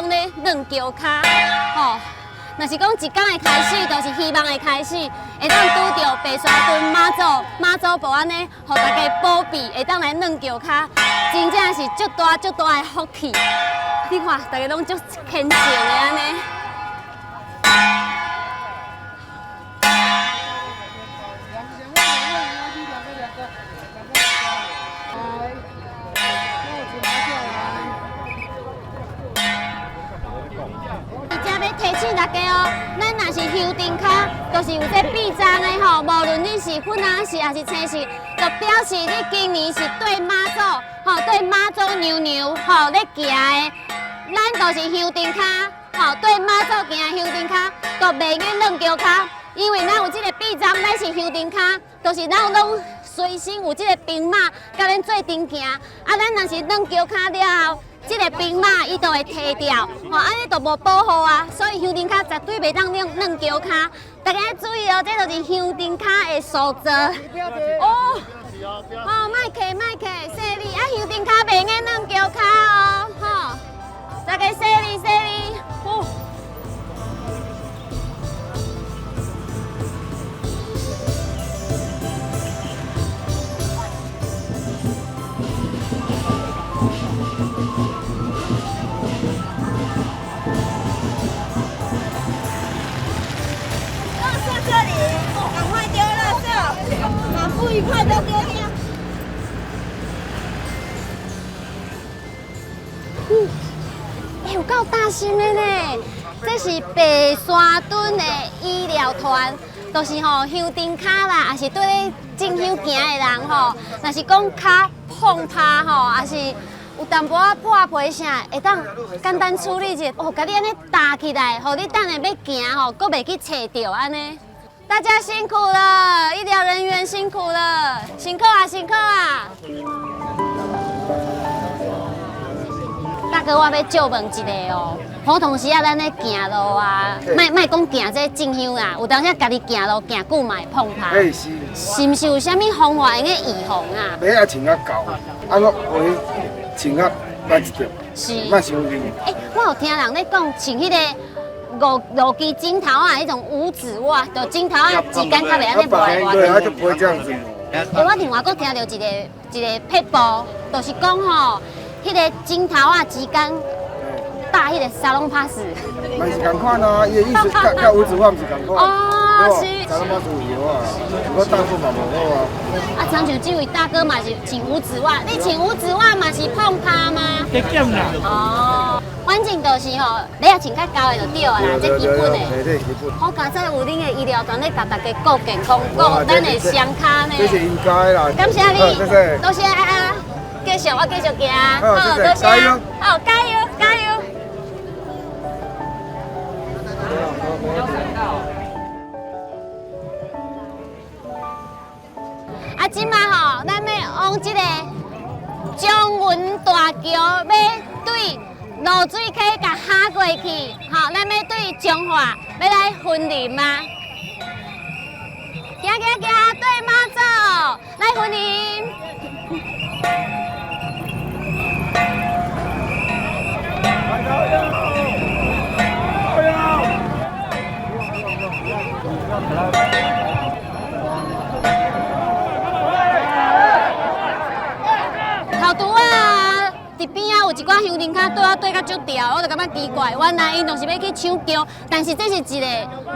攏咧軟轎跤，吼。若是講一工的開始，就是希望的開始，會當拄著白沙屯媽祖媽祖婆按呢，予大家保庇，會當來軟轎跤，真正是足大足大的福氣。你看，大家攏足虔誠的按呢。提醒大家哦，咱若是香燈跤，就是有這臂章的吼，無論你是粉紅色抑是青色，就表示你今年是對媽祖吼，對媽祖娘娘吼咧行的。咱就是香燈跤，吼，對媽祖行的香燈跤，就袂用軟轎跤，因為咱有這個臂章，咱是香燈跤，就是咱攏隨身有這個兵馬，佮咱做陣行。啊，咱若是軟轎跤了後，這個兵馬伊就會提掉，吼，按呢就無保護啊，所以香燈跤絕對袂當軟軟轎跤，大家愛注意哦，這就是香燈跤的素質。哦，哦，莫客莫客，細膩啊，香燈跤袂用軟轎跤哦，吼，大家細膩細膩，哦。垃圾這裡，趕快丟垃圾，把不愉快都丟掉。欸，有夠大心的呢！這是白沙屯的醫療團，就是吼香燈跤啦，抑是對咧進香行的人吼，若是講跤碰趴吼，抑是有淡薄仔破皮啥，會當簡單處理一下，哦，共你按呢搭起來，予你等下欲行吼，閣袂去揣著按呢。大家辛苦了，醫療人員辛苦了，辛苦啊，辛苦啊！大哥，我欲借問一下哦。普通時啊，咱咧行路啊，莫莫講行這進香啊，有當時家己行路行久嘛會碰趴。欸是。是毋是有啥物方法會用預防啊？鞋仔穿較厚，啊，我鞋穿較莫一條，莫傷硬。欸，我有聽人咧講，穿彼個五五支指頭仔，彼種五指襪，就指頭仔之間較袂按呢磨來磨去。對，啊，就不會這樣子。欸，我另外閣聽著一个一个撇步，就是講吼，彼個指頭仔之間搭彼個撒隆巴斯。嘛是仝款啊，伊的意思佮佮五指襪毋是仝款。哦，是。撒隆巴斯有藥啊，不過大部嘛無好啊。啊，親像這位大哥嘛是穿五指襪，你穿五指襪嘛是碰趴嗎？加減啦。哦，反正就是吼，你也穿較厚的就對啊啦，這基本的。這基本。好佳哉有恁的醫療團咧，共大家顧健康，顧咱的雙跤呢。這是應該啦。感謝你，多謝啊！繼續，我繼續行。好，多謝。好，加油，加油！啊，這馬吼，咱欲往這個中雲大橋，欲對濁水溪共哈過去，吼，咱欲對彰化，欲來雲林啊！行行行，對媽祖，來雲林。頭拄仔，佇邊仔有一寡香燈跤對我對甲足牢，我就感覺奇怪，原來𪜶就是欲去搶轎，但是這是一個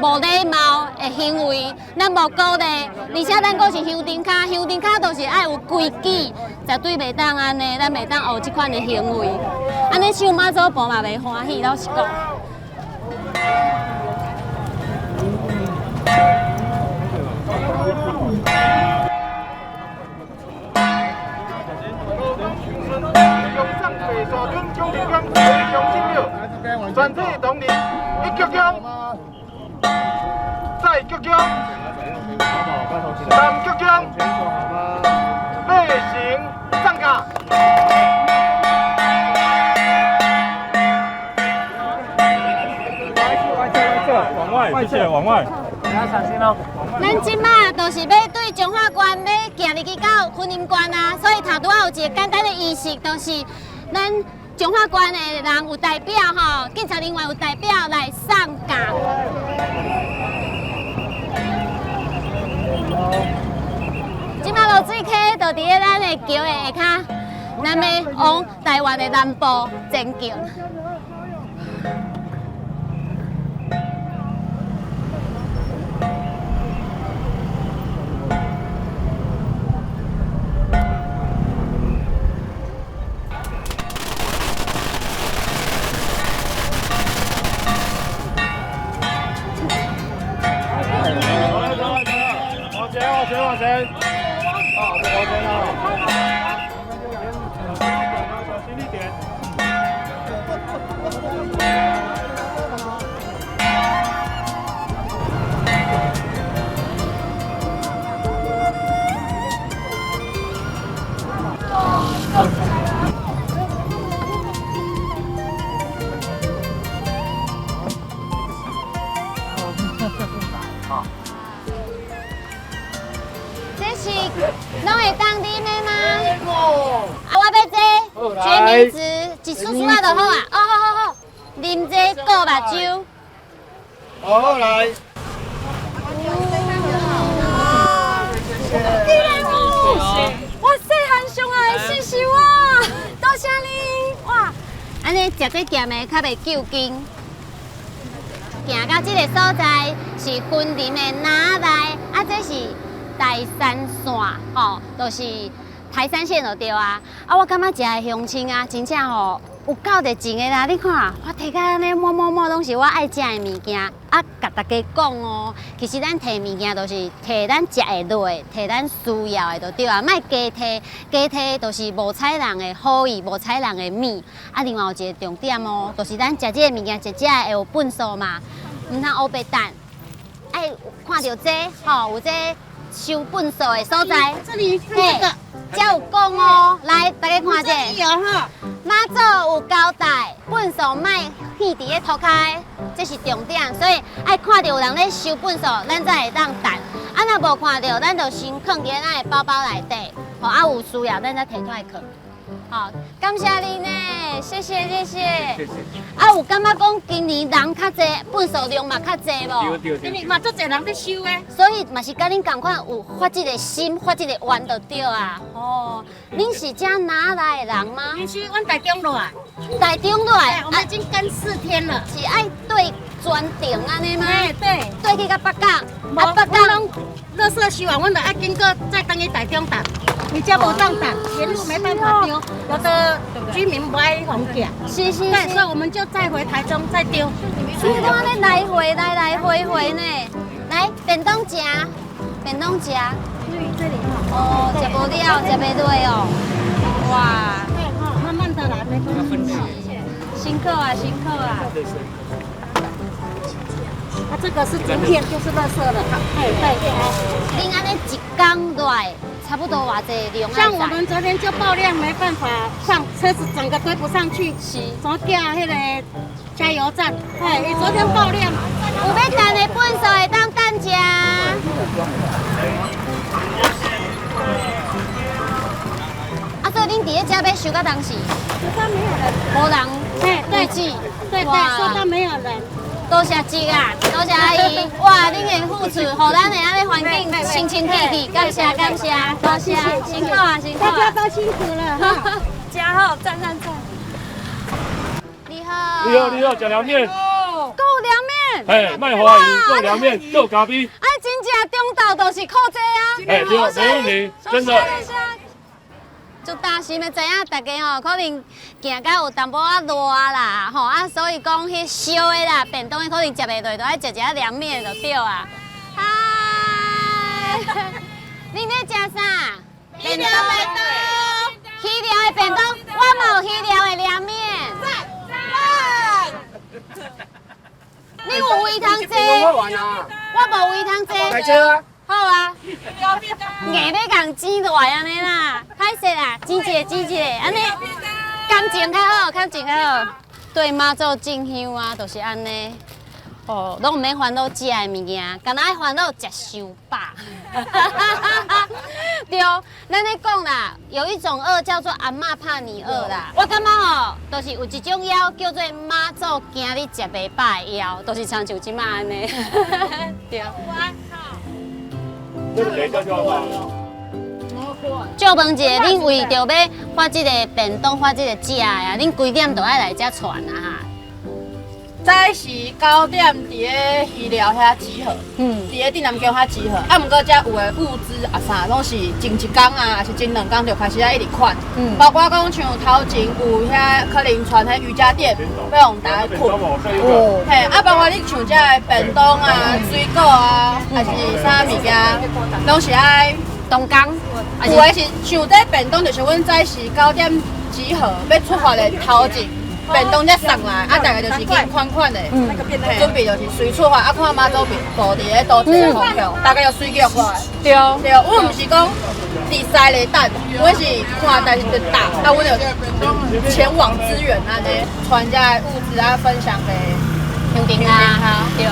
無禮貌的行為，咱無鼓勵，而且咱閣是香燈跤，香燈跤就是愛有規矩，絕對袂當按呢，咱袂當學這款的行為，按呢搶媽祖婆嘛袂歡喜，老實講。全體同仁，一鞠躬，再鞠躬，三鞠躬，禮成送駕。往外，謝謝，往外。大家小心哦。咱這馬就是欲對彰化縣欲行入去到雲林縣啊，所以頭拄仔有一個簡單的儀式，就是咱彰化縣的人有代表吼，警察人員有代表來送教。這擺濁水溪就佇咧咱的橋的下跤，咱欲往台灣的南部前進。往前，往前，往前。啊，往前啊！小心一點。這是攏會當啉的嗎？啊，我欲這決明子一絲絲仔就好啊。哦，好好好，啉這顧目睭。好，來。我細漢上愛的四秀啊，多謝你哇！按呢食這鹹的較袂糾筋。行到這个所在是雲林的哪內？啊，這是台三線吼，就是台三線就對啊。啊，我感覺遮的鄉親啊，真正吼有夠熱情的啦！你看，我提甲按呢滿滿滿攏是我愛食的物件。啊，共大家講哦，其實咱提物件就是提咱食會落，提咱需要的就對啊，莫加提，加提就是無採人的好意，無採人的面。啊，另外有一個重點哦，就是咱食這個物件，食食會有糞埽嘛，毋通烏白擲。愛看著這吼，有這收糞埽的所在。這裡看這個，這有講哦，來大家看者。有哈。媽祖有交代，糞埽莫棄佇咧塗跤，這是重點，所以愛看著有人咧收糞埽，咱才會當擲。啊，若無看著，咱就先囥佇咧咱的包包內底，吼啊有需要，咱才提出來囥。好，感謝你呢，謝謝謝謝。謝謝。啊，有感覺講今年人較濟，糞埽量嘛較濟無？對對對。因為嘛足濟人咧收的。所以嘛是佮恁仝款有發這个心，發這个願就對啊。哦，恁是遮哪來的人嗎？毋是，阮台中落來。台中落來。我們已經跟4天了。是愛對全程按呢嗎？對。對去到北港。啊，北港。垃圾收完，阮就愛經過再轉去台中擲。你這無當擲，沿路沒辦法丟，有的居民不愛予寄。是是是。對，所以我們就再回台中再丟。所以講按呢來回來來回回呢，來便當食，便當食。這裡哦，食無了，食袂落哦。哇。對哈，慢慢的來，沒關係。辛苦啊，辛苦啊。啊，這個是竹片，就是垃圾了。對對對。恁按呢一工落來，差不多偌濟量。像我們昨天就爆量，沒辦法上車子，整個堆不上去。是。昨天那個加油站，哎，昨天爆量。有欲擲的糞埽會當擲者。啊，所以恁佇咧遮欲收到當時？收到沒有人。無人。對對對對，收到沒有人。多謝姐啊，多謝阿姨，哇，恁的付出，予咱的按呢環境清清氣氣，感謝感謝，多謝，辛苦啊辛苦啊，大家都辛苦了哈，真好，讚讚讚。你好，你好你好，食涼麵。閣有涼麵。嘿，莫懷疑，閣有涼麵，閣有咖啡。啊，真正中晝就是靠這啊。嘿，對，沒問題，真的。足擔心的知影大家吼，可能行到有淡薄仔熱啦，吼啊，所以講彼燒的啦，便當的可能食袂落，就愛食一下涼麵就對啊。嗨，恁咧食啥？便當。魚料的便當，我嘛有魚料的涼麵。你有位通坐？我無位通坐。來坐啊！好啊，硬欲共煎落來按呢啦，歹勢啦，煎一个煎一个，按呢感情較好，感情較好。對媽祖進香啊，就是按呢，哦，攏毋免煩惱食的物件，干焦愛煩惱食傷飽。對，咱咧講啦，有一種餓叫做阿嬤怕你餓啦。我感覺吼，就是有一種枵叫做媽祖驚你食袂飽的枵，就是親像這馬按呢。對。這個等一下就要發。借問一下，恁為著欲發這個便當、發這個食的啊，恁幾點就愛來遮傳啊？哈？早時9點佇咧魚寮遐集合，佇咧鎮南宮遐集合。啊，毋過遮有的物資啊啥，攏是前一工啊，抑是前兩工就開始愛一直款。包括講像頭前有遐可能傳彼瑜伽墊，欲予大家睏。哦。嘿，啊，包括你像這个便當啊、水果啊，抑是啥物件，攏是愛同工。有的是像這便當，就是阮早時9點集合欲出發的頭前。便當才送來，啊，大家就是緊款款的，準備就是隨出發，啊，看媽祖廟佇咧佗一個方向，大家就隨約過來。對對，阮毋是講佇西咧等，阮是看代誌就到，啊，阮就前往支援按呢，傳這个物資啊，分享給鄉鎮啊，對。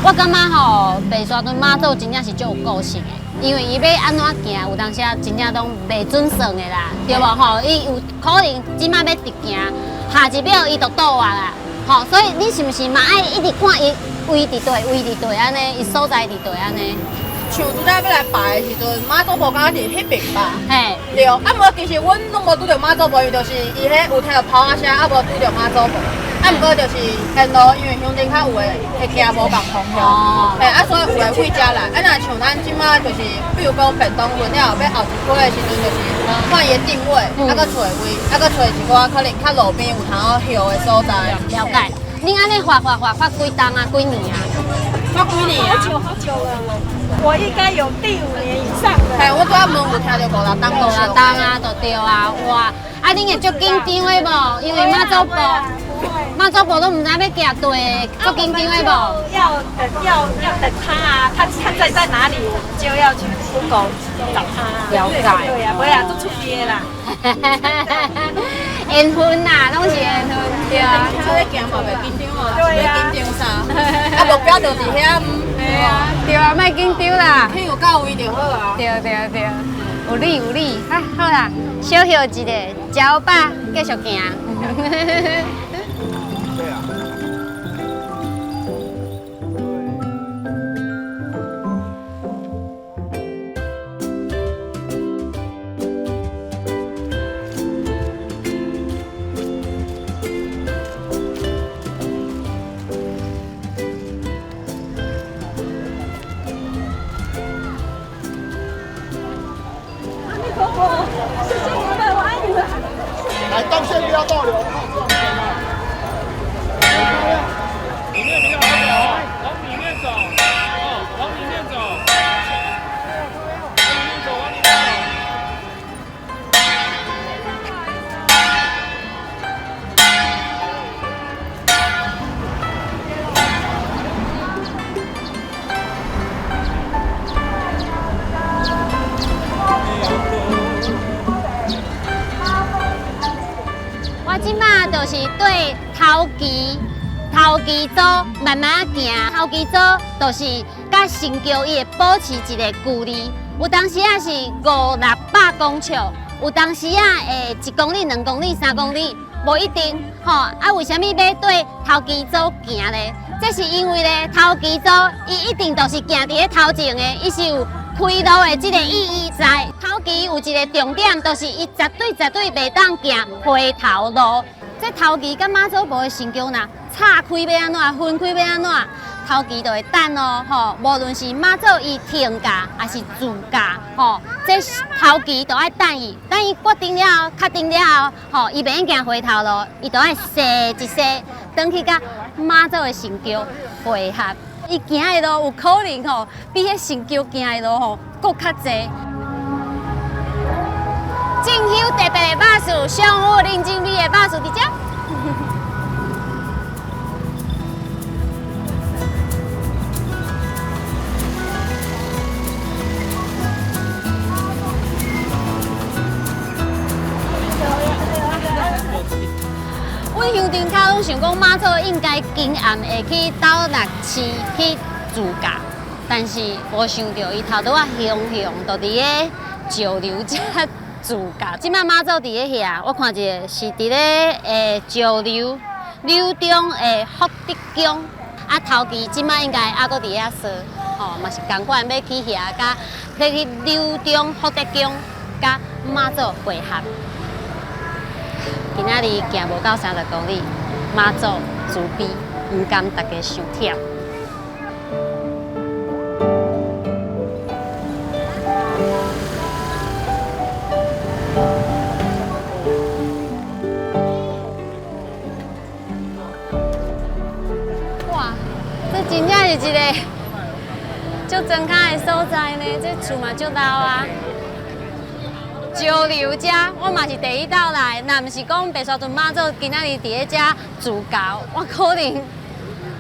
我感覺吼，白沙屯媽祖真正是足有個性的，因為伊欲按怎行，有當時啊真正攏袂準算的啦，對無吼？伊有可能這馬欲直行。下一秒伊就倒啊啦，吼，所以你是毋是嘛愛一直看伊位佇佗，位佇佗按呢，伊所在佇佗按呢？像拄才欲來拜的時陣，媽祖婆敢若佇彼爿吧？嘿，對，啊，無其實阮攏無拄著媽祖婆，伊就是伊彼有聽著炮仔聲，啊無拄著媽祖婆。啊，毋過就是沿路，因為鄉鎮較有的會行無仝方向，嘿，啊，所以有的位遮來。啊，若像咱這馬就是，比如講便當運了後，欲後一批的時陣，就是看伊的定位，啊，閣揣位，啊，閣揣一寡可能較路邊有通好歇的所在。了解。恁按呢發發發發幾冬啊？幾年啊？發幾年啊？好久好久了，我應該有第五年以上了。嘿，我拄仔問有聽著五六冬，五六冬啊，就對啊，哇！啊，恁會足緊張的無？因為媽祖婆。媽祖婆都毋知欲行佗，足緊張的無？要等要要等他啊，他在哪裡，我們就要去 Google 找他。了解。對啊，不要都出街啦。緣分啦，攏是緣分，對啊。出咧行嘛袂緊張啊，欲緊張啥？啊，目標就佇遐。對啊，對啊，莫緊張啦。去有到位就好啊。對對對，有理有理，啊好啦，小歇一下，食好飽，繼續行。對啊。阿彌陀佛，謝謝你們，我愛你們。來，動線不要逗留。裡面比較好走，往裡面走，哦，往裡面走，往裡面走，往裡面走。我這馬就是對頭旗頭旗組慢慢行，頭旗組就是佮神轎伊會保持一個距離，有當時仔是五六百公尺，有當時仔會1公里、2公里、3公里，無一定吼。啊，為啥物欲對頭旗組行咧？這是因為咧，頭旗組伊一定就是行佇咧頭前的，伊是有開路的這個意義在。頭旗有一個重點，就是伊絕對絕對袂當行回頭路。這頭旗佮媽祖婆的神轎若岔開欲按怎，分開欲按怎，頭旗就會等哦，吼！無論是媽祖伊停駕，抑是自駕，吼，這頭旗都愛等伊，等伊決定了後，確定了後，吼，伊袂用行回頭路，伊就愛踅一踅，轉去佮媽祖的神轎匯合。伊行的路有可能吼，比彼神轎行的路吼，閣較濟。進香特別的肉事，上有人情味的肉事佇遮。阮鄉鎮跤攏想講媽祖應該今暗會去斗六市去自駕，但是無想著伊頭拄仔雄雄就佇咧石榴遮駐駕。這擺媽祖佇咧遐，我看一下是佇咧石榴柳中的福德宮。啊，頭期這擺應該猶閣佇遐趖，吼，嘛是仝款欲去遐，佮欲去柳中福德宮，佮媽祖會合。今仔日行無夠30公里，媽祖慈悲，毋甘大家傷忝。哇，這真正是一個足莊跤的所在呢，這厝嘛足老啊。石榴遮，我嘛是第一道來，若毋是講白沙屯媽祖今仔日佇咧遮駐駕，我可能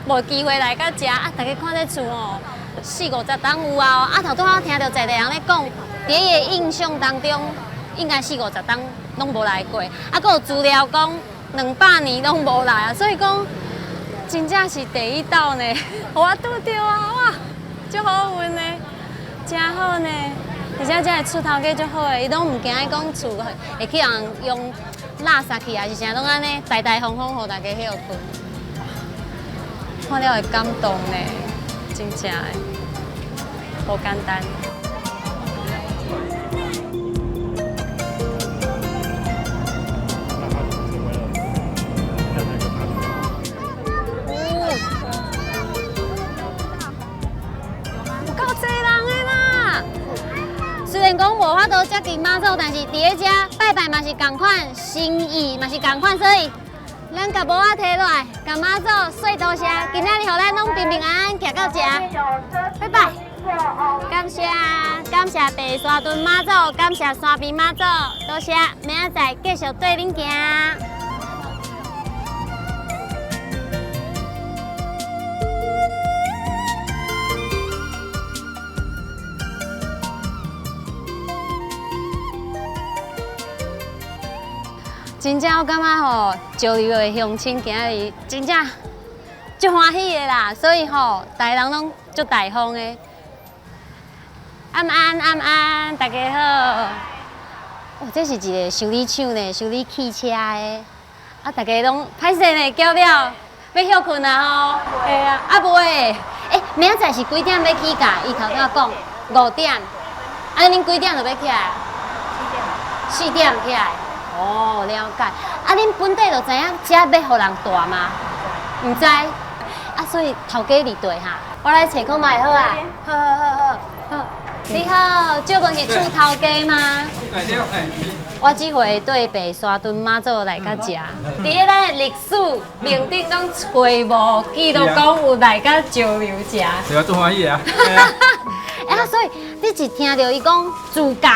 無機會來到遮。啊，大家看這厝哦，四五十棟有啊。啊，頭拄仔聽著在地人咧講，佇伊的印象當中，應該四五十棟攏無來過。啊，閣有資料講200年攏無來啊，所以講真正是第一道呢，予我拄著啊，哇，足好運的，真好呢。而且這个厝頭家足好的，伊攏毋驚講厝會去予人用垃圾去，還是啥，攏按呢大大方方予大家歇睏。看了會感動呢，真正的，無簡單。有夠濟人的啦！雖然講無法度接近媽祖，但是佇咧遮拜拜嘛是仝款，心意嘛是仝款，所以咱共帽仔提落來，共媽祖說多謝，今仔日予咱攏平平安安行到遮，拜拜。感謝感謝白沙屯媽祖，感謝山邊媽祖，多謝，明仔載繼續綴恁行。真正我感覺吼，石榴的鄉親今仔日真正足歡喜的啦，所以吼，逐个人攏足大方的。晚安，晚安，大家好。哦，這是一個修理廠呢，修理汽車的。啊，大家攏歹勢呢，叫了，欲歇睏啊吼。會啊，啊無會。欸，明仔載是幾點欲起價？伊頭拄仔講5點。啊，恁幾點就欲起來？4點起來。哦，了解。啊，恁本地就知影遮欲予人蹛嗎？毋知。啊，所以頭家佇綴哈。我來揣看覓好啊。好好好好好。你好，借問是厝頭家嗎？我這回綴白沙屯媽祖來到遮，佇咧咱的歷史面頂攏揣無記錄講有來到石榴遮。是啊，足歡喜啊！欸，所以你一聽著伊講駐駕，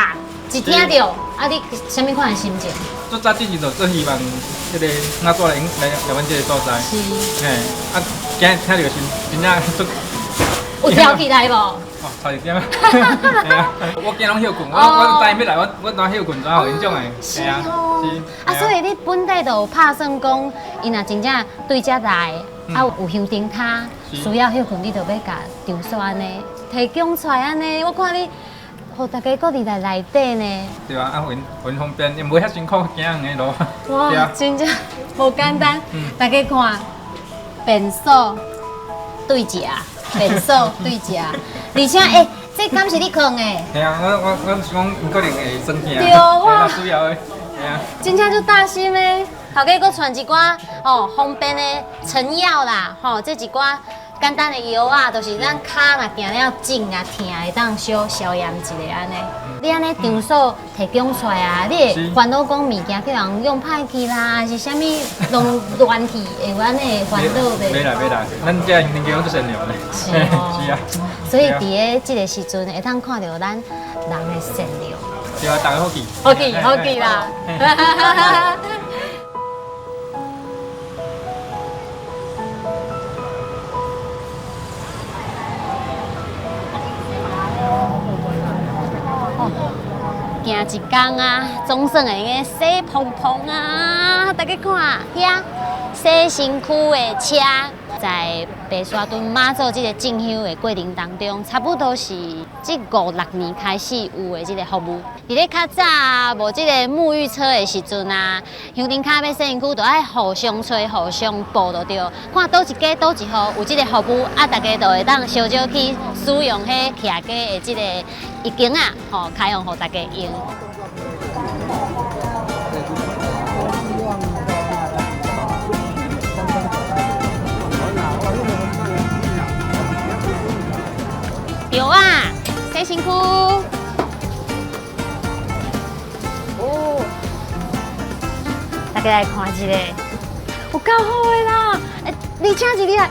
一聽著，啊，你啥物款的心情？做早之前就足希望，彼個媽祖來來來阮這个所在。是。嘿，啊，今日聽著是真正足。有跳起來無？哦，差一點啊！我今攏歇睏，我知欲來，我當歇睏，怎予𪜶種的？是哦。啊，所以你本地就有拍算講，伊若真正對遮來，啊有香燈跤，需要歇睏，你就欲共場所按呢提供出來按呢。我看你，予大家閣佇來內底呢。對啊，啊，予𪜶方便，伊無遐辛苦行的路。哇，真正無簡單。大家看，便所對食，便所對食。而且，欸，這敢是你囥的？嘿啊，我是講，有可能會生病。對哇，需要的，嘿啊。真正足大心的，頭家閣傳一寡吼方便的成藥啦，吼，這一寡簡單的藥啊，就是咱跤若行了腫啊疼，會當小消炎一下按呢。你按呢場所提供出來啊，你會煩惱講物件去予人用歹去啦，還是啥物攏亂去，會有按呢煩惱袂？袂啦袂啦，咱遮鄰居攏足善良的。是哦。是啊。所以佇咧這个時陣，會當看著咱人的善良。對啊，大家好記。好記好記啦。行一工啊，總算會用洗蓬蓬啊！大家看，遐洗身軀的車在白沙屯媽祖這個進香的過程當中，差不多是這五六年開始有的這個服務。佇咧較早無這個沐浴車的時陣啊，香燈跤欲洗身軀，就愛互相揣、互相報就對。看佗一家佗一戶有這個服務，啊，大家就會當相少去使用彼徛家的這個浴間啊，吼，開放予大家用。對啊，洗身軀。哦，大家來看一下，有夠好的啦！欸，而且一日來，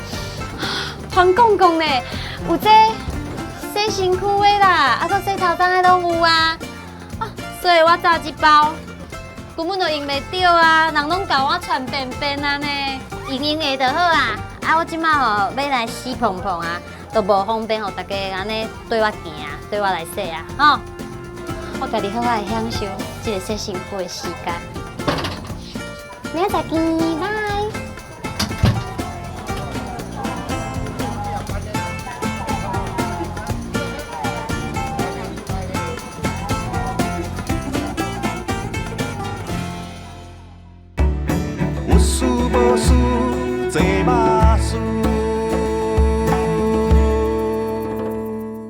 黃公公呢，有這洗身軀的啦，啊，閣洗頭鬃的攏有啊。啊，所以我紮一包，根本就用袂著啊，人攏共我傳便便啊呢，用用的就好啊。啊，我這擺吼欲來洗蓬蓬啊，都無方便，予大家按呢綴我行，綴我來洗啊，吼！我家己好好來享受這個洗身軀的時間。明仔載見，拜。有事無事坐馬。